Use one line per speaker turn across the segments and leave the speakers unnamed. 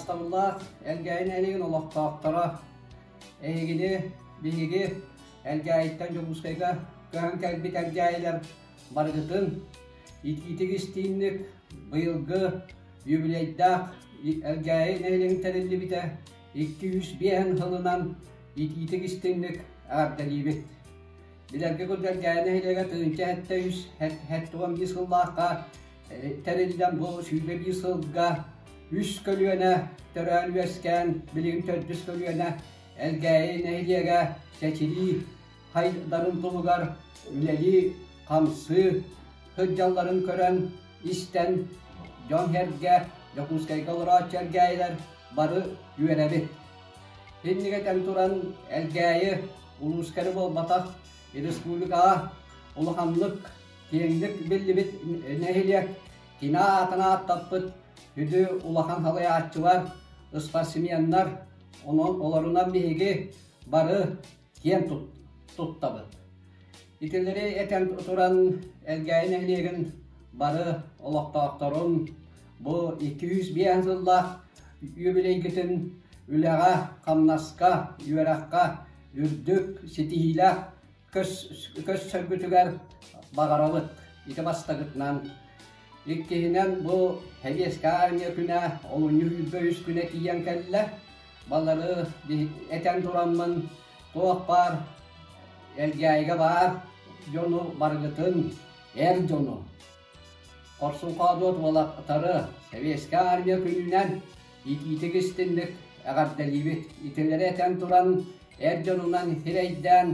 Убаастабыллаах Элгээйи нэһилиэгин олохтоохторо, эһигини биһиги Элгээйиттэн Дьокуускайга көһөн кэлбит элгээйилэр барыгытын итиитик истиинник быйылгы юбилейдаах Элгээйи нэһилиэгин тэриллибитэ 205 сылынан итиитик истиҥник эҕэрдэлиибит. Билэргэ курдук Элгээйи нэһилиэгэ 1703 сыллаахха тэриллэн бу 21 сылга үс көлүөнэ төрөөн үөскээн билигин төрдүс көлүөнэ Элгээйи нэһилиэгэ чэчирии хайдарын туһугар үлэлии хамсыы сылдьалларын көрөн истэн дьон-сэргэ Дьокуускайга олорооччу элгээйилэр бары үөрэбит. Инник этэн туран Элгээйи улууска эрэ буолбатах республикаҕа улаханнык киэҥник биллибит нэһилиэк кини аатын ааттаппыт сүдү улахан салайааччылар, спортсменнар, онон олорунан биһиги бары киэн туттабыт. Итилэри этэн туран Элгээйи нэһилиэгин бары олохтоохторун бу 205 сыллаах юбилейгитин үлэҕэ, хамнаска, үөрэххэ үрдүк ситиһиилээх көссөргүтүгэр баҕарабыт. Ити бастакытынан. Иккиһинэн бу Сэбиэскэй армия күнэ олунньу 23 күнэ тиийэн кэллэ. Балары этэн тураммын туох баар Элгээйигэ баар дьону барыгытын эр дьону хорсун хоодуот уолаттары Сэбиэскэй армия күнүнэн итиитик истинник эҕэрдэлиибит. Итилэри этэн туран эр дьонунан сирэйдээн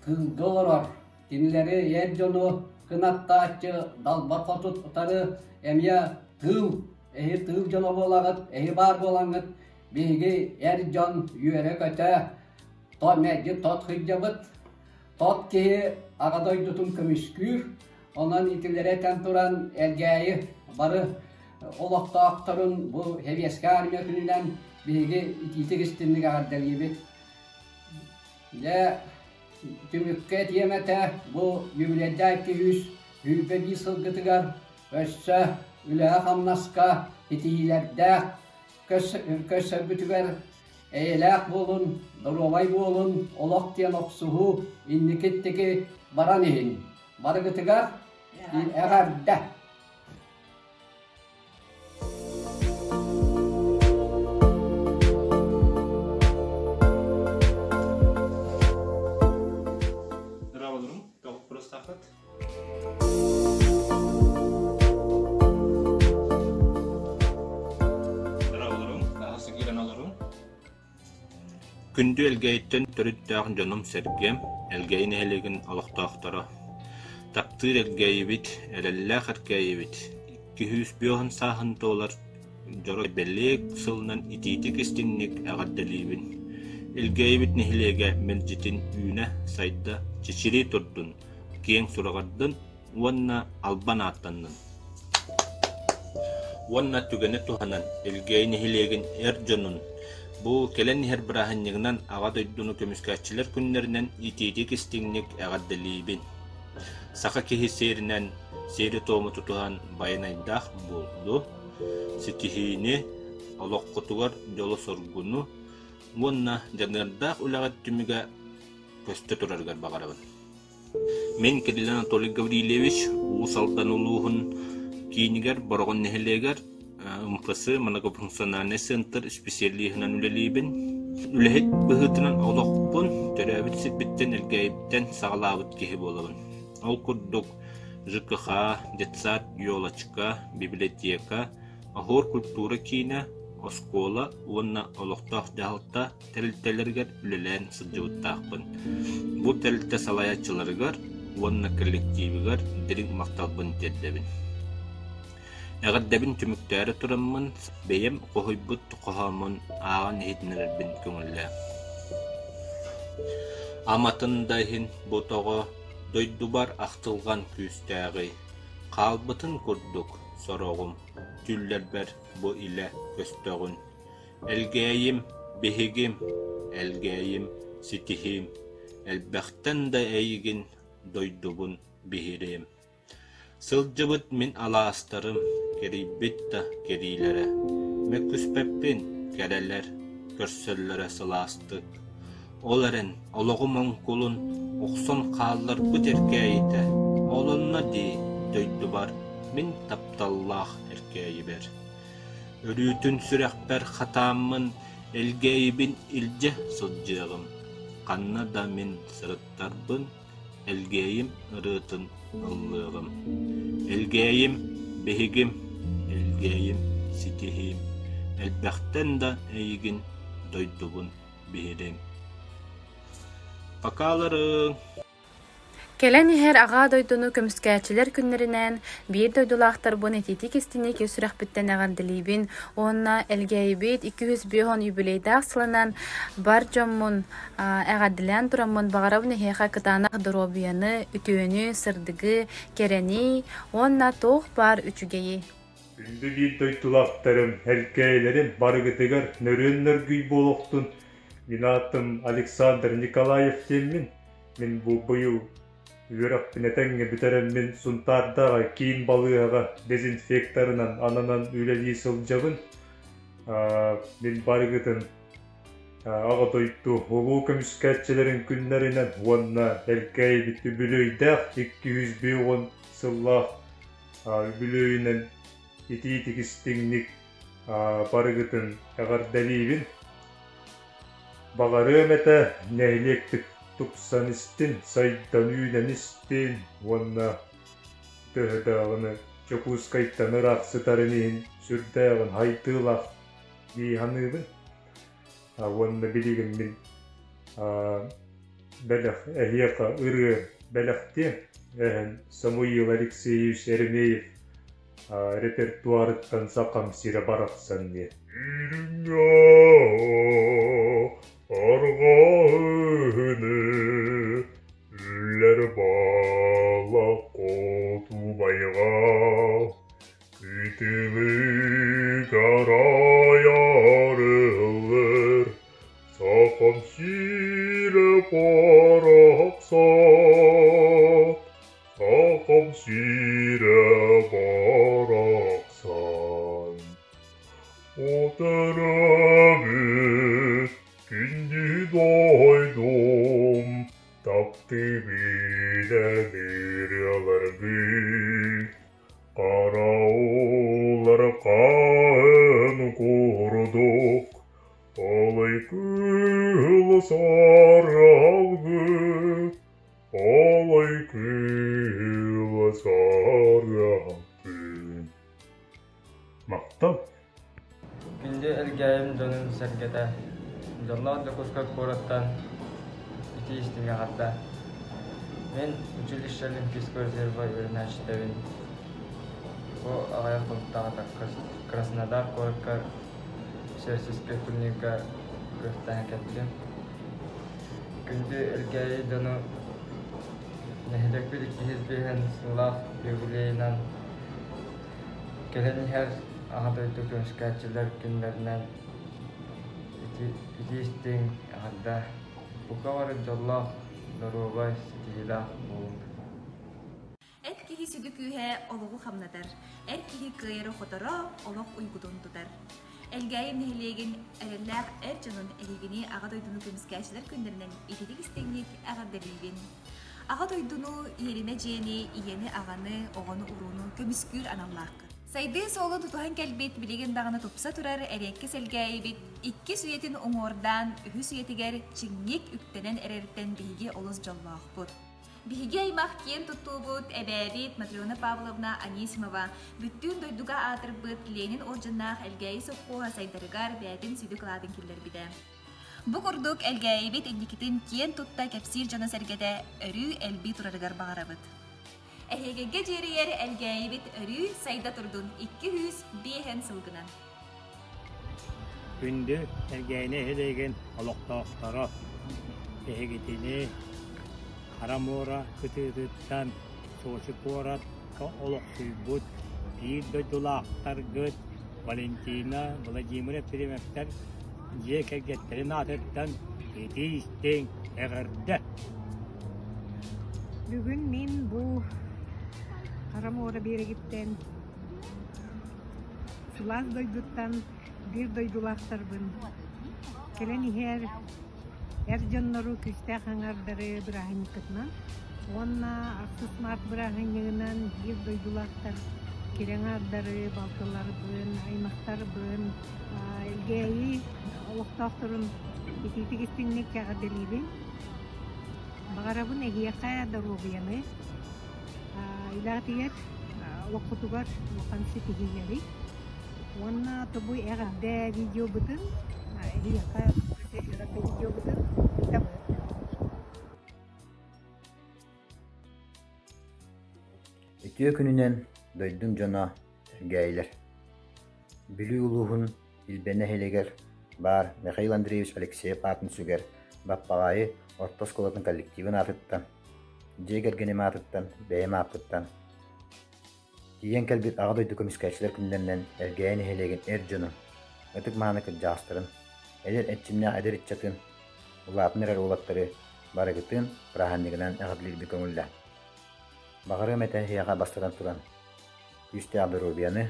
тыылга олорор кинилэри эр дьону кынаттааччы далбар хотуттары эмиэ тыыл эһи тыыл дьоно буолаҕыт эһи баар буолаҥҥыт биһиги эр дьон үөрэ-көтө мэлдьи тот сылдьабыт тот киһи аҕа дойдутун көмүскүүр онон итилэри этэн туран Элгээйи бары олохтоохторун бу Сэбиэскэй армия күнүнэн биһиги итиитик истинник эҕэрдэлиибит. Дьэ, түмүккэ этиэм этэ, бу юбилейдаах 221 сылгытыгар өссө үлэҕэ-хамнаска итиилэрдээх көрсөргүтүгэр эйэлээх буолун, доруобай буолун, олох диэн охсуһуу инникиттики баран иһин. Барыгытыгар эҕэрдэ!
Здраволорум, просто Күндү Элгээйиттэн төрүттээх дьонум-сэргэм, Элгээйи нэһилиэгин олохтоохторо! Таптыыр Элгээйибит, эрэллээх Эркээйибит 205 сааһын туолар дьоро бэлиэ сылынан итиитик-истиҥник эҕэрдэлиибин! Элгээйибит нэһилиэгэ мэлдьитин үүнэ-сайда, чэчирии турдун, киэҥ сураҕырдын уонна албан ааттаннын. Уонна түгэни туһанан Элгээйи нэһилиэгин эр дьонун бу кэлэн иһэр бырааһынньыгынан Аҕа дойдуну көмүскээччилэр күннэринэн итиитик-истиҥник эҕэрдэлиибин. Саха киһи сиэринэн сиэри-туому тутуһан байанайдаах буолду, ситиһиини, олоххутугар дьолу-соргуну уонна дьаныардаах үлэҕит түмүгэ көстө турарыгар баҕарабын. Мин Кирилл Анатолий Гаврильевич Уус Алдан улууһун киинигэр Бороҕон нэһилиэгэр МФС многофункциональный центр исписэлииһинэн үлэлиибин. Үлэһит быһыытынан олохпун төрөөбүт сирбиттэн Элгээйиттэн саҕалаабыт киһи буолабын. Ол курдук ЖКХ, детсад, елочка, библиотека, Оһуор культура киинэ, оскуола уонна олохтоох дьаһалта тэрилтэлэригэр үлэлээн сылдьыбыттаахпын. Бу тэрилтэ салайааччыларыгар уонна коллективыгар дириҥ махталбын тиэрдэбин. Эҕэрдэбин түмүктээри тураммын, бэйэм хоһуйбут хоһооммун ааҕан иһитиннэрэрбин көҥүллээ. Аматын да иһин бу тоҕо дойдубар ахтылҕан күүстээҕий, хаалбытын курдук сороҕум түүллэрбэр бу илэ көстөҕүн Элгээйим, биһигим, Элгээйим, ситиһиим, элбэхтэн да эйигин дойдубун биһириэм. Сылдьыбыт мин алаастарым, кэрийбит да кэриилэрэ, мөккүспэппин. кэрэлэр көрсөллөрө сылаастык. Ол эрэн олоҕум оҥкулун охсон хаалларбыт Эркээйитэ ол онно дии дойдубар мин тапталлаах Эркээйибэр. Өрүүтүн сүрэхпэр хатааммын Элгээйибин илдьэ сылдьыаҕым, ханна да мин сырыттарбын Элгээйим ырыатын ыллыаҕым. Элгээйим биһигим, Элгээйим ситиһиим, элбэхтэн да эйигин дойдубун биһириҥ. Покаларыҥ!
Кэлэн иһэр Аҕа дойдуну көмүскээччилэр күннэринэн биир дойдулаахтарбын итиитик-истиҥник ис сүрэхпиттэн эҕэрдэлиибин уонна Элгээйибит 250 юбилейдаах сылынан бар дьоммун эҕэрдэлээн тураммын баҕарабын эһиэхэ кытаанах доруобуйаны, үтүөнү, сырдыгы, кэрэни уонна туох баар үчүгэйи.
Күндү биир дойдулаахтарым, Элгээйилэрим барыгытыгар нөрүөн нөргүй буолуохтун. Мин аатым Александр Николаев диэммин. Мин бу быйыл үөрэхпин этэҥҥэ бүтэрэммин Сунтаардааҕы киин балыыһаҕа дезинфекторынан ананан үлэлии сылдьабын. Мин барыгытын Аҕа дойду улуу көмүскээччилэрин күннэринэн уонна Элгээйибит үбүлүөйдээх 250 сыллаах үбүлүөйүнэн итиитик истиҥник барыгытын эҕэрдэлиибин. Баҕарыам этэ нэһилиэкпит тупсан истин, сайдан үүнэн истин уонна төһө даҕаны Дьокуускайтан ыраах сытарын иһин сүрдээҕин хайдыылаах дии саныыбын. Уонна билигин мин бэлэх эһиэхэ ырыа бэлэхтиэм эһэм Самуил Алексеевич Еремеев репертуарыттан Сахам сирэ барахсан диэн. Арҕаһыны үллэр баала хотубайга Күтүлүгэр айарыллыр Сахам сирэ барахсан Сахам сирэ барахсан От өрөбүт күндү дойдум Таптыыбын ырыаларгын Карауллар хаһан курдук Алай кыыл сарыалгы Алай кыыл сарыалгы Махтал.
Күндү Элгээйим дьонун-сэргэтэ, дьоллоох Дьокуускай куораттан итии истиҥ эҕэрдэ! Мин училище Олимпийского резерва үөрэнээччитэбин. Бу аҕыйах хонуктааҕыта Краснодар куоракка Всероссийскай турнирга күрэхтэһэн кэллим. Күндү Элгээйи дьону нэһилиэкпит иккиһис биэһин сыллаах юбилейынан Кэлэн иһэр Аҕа дойду көмүскээччилэр күннэринэн итии-истиҥ эҕэрдэ! Бука бары дьоллоох, доруобай, ситиһиилээх буолуҥ!
Эр киһи сүдү күүһэ олоҕу хамнатар, эр киһи кыайара-хоторо олох уйгутун тутар. Элгээйи нэһилиэгин эрэллээх эр дьонун эһигини Аҕа дойдуну көмүскээччилэр күннэринэн ититик-истиҥник эҕэрдэлиибин! Аҕа дойдуну, иэримэ дьиэни, ийэни-аҕаны, оҕону-урууну көмүскүүр аналлааххыт. Сайдыы суолун тутуһан кэлбит, билигин даҕаны тупса турар эриэккис Элгээйибит иккис үйэтин уҥуордаан үһүс үйэтигэр чиҥник үктэнэн эрэриттэн биһиги олус дьоллоохпут. Биһиги аймах киэн туттуубут эбээбит Матрена Павловна Анисимова бүттүүн дойдуга аатырбыт Ленин орденнаах Элгээйи сопхуоһа сайдарыгар бэйэтин сүдү кылаатын киллэрбитэ. Бу курдук Элгээйибит инникитин киэн тутта кэпсиир дьоно-сэргэтэ өрүү элбии турарыгар баҕарабыт. Эһиэгэйгэ дьиэрийэр Элгээйибит өрүү сайда турдун 205 сылгынан.
Күндү Элгээйи нэһилиэгин олохтоохторо, эһигитини Хара муора кытыытыттан Сочи куоракка олохсуйбут биир дойдулаахтаргыт Валентина, Владимир Ефремовтар дьиэ кэргэттэрин аатыттан итии-истиҥ эҕэрдэ!
Бүгүн мин бу Хара муора биэрэгиттэн сылаас дойдуттан Биир дойдулаахтарбын кэлэн иһэр эр дьоннору күүстээх аҥардары бырааһынньыккытынан уонна ахсыс март бырааһынньыгынан биир дойдулаахтар кэрэ аҥаардары, балтыларбын, аймахтарбын, Элгээйи олохтоохторун итиитик истиҥник эҕэрдэлиибин. Баҕарабын эһиэхэ доруобуйаны, үлэҕитигэр, олоххутугар улахан ситиһиилэри уонна тобу эҕэрдэ видеобытын эһиэхэ эҕэрдэ видеобытын ыытабыт.
Үтүө күнүнэн дойдум дьоно Элгээйилэр. Бүлүү улууһун Илбэн нэһилиэгэр баар Михаил Андреевич Алексеев аатын сүгэр Баппаҕаайы орто оскуолатын коллективын аатыттан, дьиэ кэргэним аатыттан, бэйэм ааппыттан тиийэн кэлбит Аҕа дойду көмүскээччилэр күннэринэн Элгээйи нэһилиэгин эр дьонун, ытык-мааны кырдьаҕастарын, эдэр эрчимнээх эдэр ыччатын, улаатан эрэр уолаттары барыгытын бырааһынньыгынан эҕэрдэлиирбин көҥүллээн. Баҕарыам этэ эһиэхэ бастатан туран, күүстээх доруобуйаны,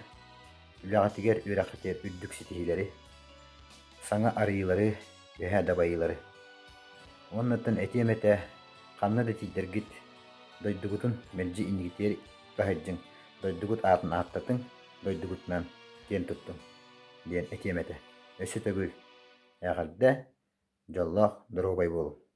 үлэҕитигэр, үөрэххитигэр үрдүк ситиһиилэри, саҥа арыйыылары, үөһээ дабайыылары. Уоннаттан этиэм этэ, ханна да тиийдэргит, дойдугутун мэлдьи иннигитигэр баһыйдьыҥ, дойдугут аатын ааттатыҥ, дойдугутунан киэн туттуҥ диэн этиэм этэ. Өссө төгүл эҕэрдэ, дьоллоох, доруобай буолуҥ!